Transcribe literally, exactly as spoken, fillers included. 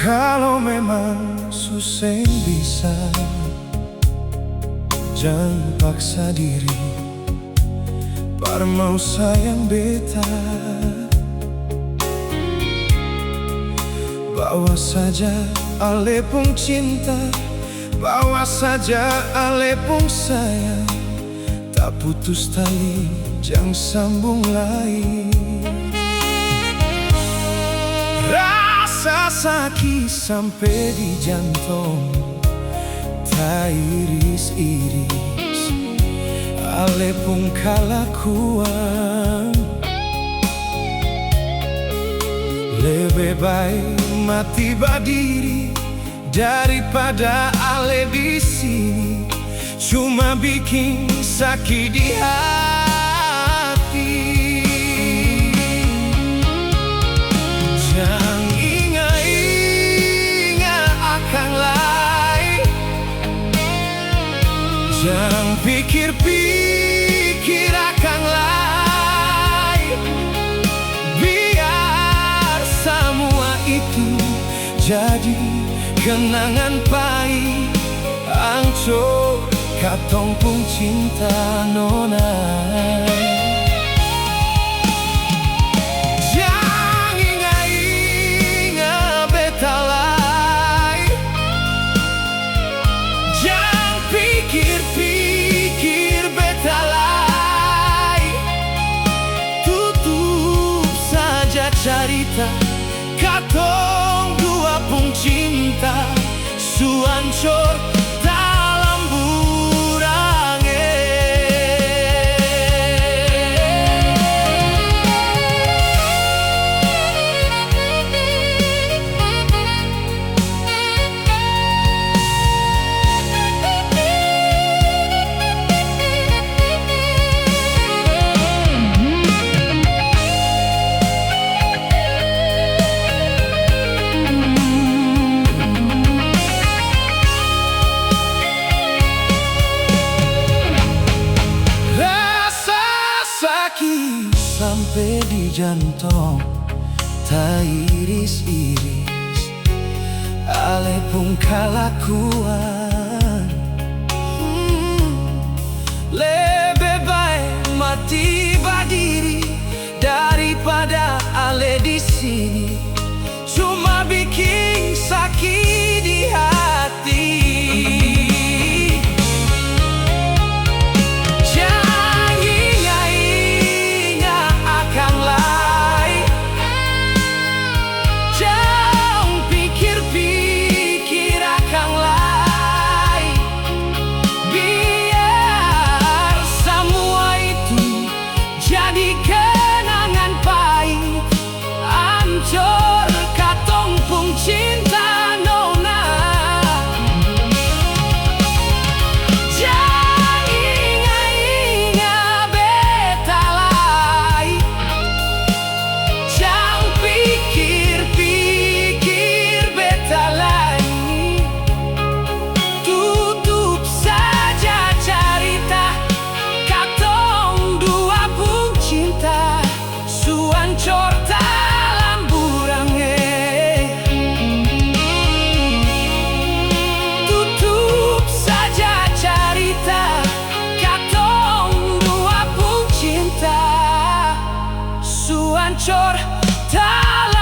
Kalo memang su seng bisa, jang paksa diri par mau sayang beta. Bawa saja ale pung cinta, bawa saja ale pung sayang. Taputus tali, jang sambung lai. Rasa saki sampe di jantong, tairis-iris ale pung kalakuan. Lebe bae mati badiri daripada ale di sini cuma biking saki di hati. Jang inga-inga akang lai, jang pikir-pikir akang lai. Biar samua itu jadi kenangan pahit, ancor katong pung cinta, nona. Jang inga-inga beta lai, jang pikir-pikir beta lai. Tutup saja carita, katong dua pung cinta su ancor talamburang, e. Rasa saki sampe di jantong, tairis-iris ale pung kalakuan. Hmm, lebe bae mati badiri daripada ale di sini cuma biking saki di hati. Jang inga-inga akang lai, jang pikir-pikir akang lai. Biar samua itu jadi kenangan pahit, ancor katong pung cinta, nona. Jang inga-inga beta lai, jang pikir-pikir beta lai. Tutup saja carita, katong dua pung cinta su ancor talamburang, e. Tutup saja carita, katong dua pung cinta su ancor talamburang.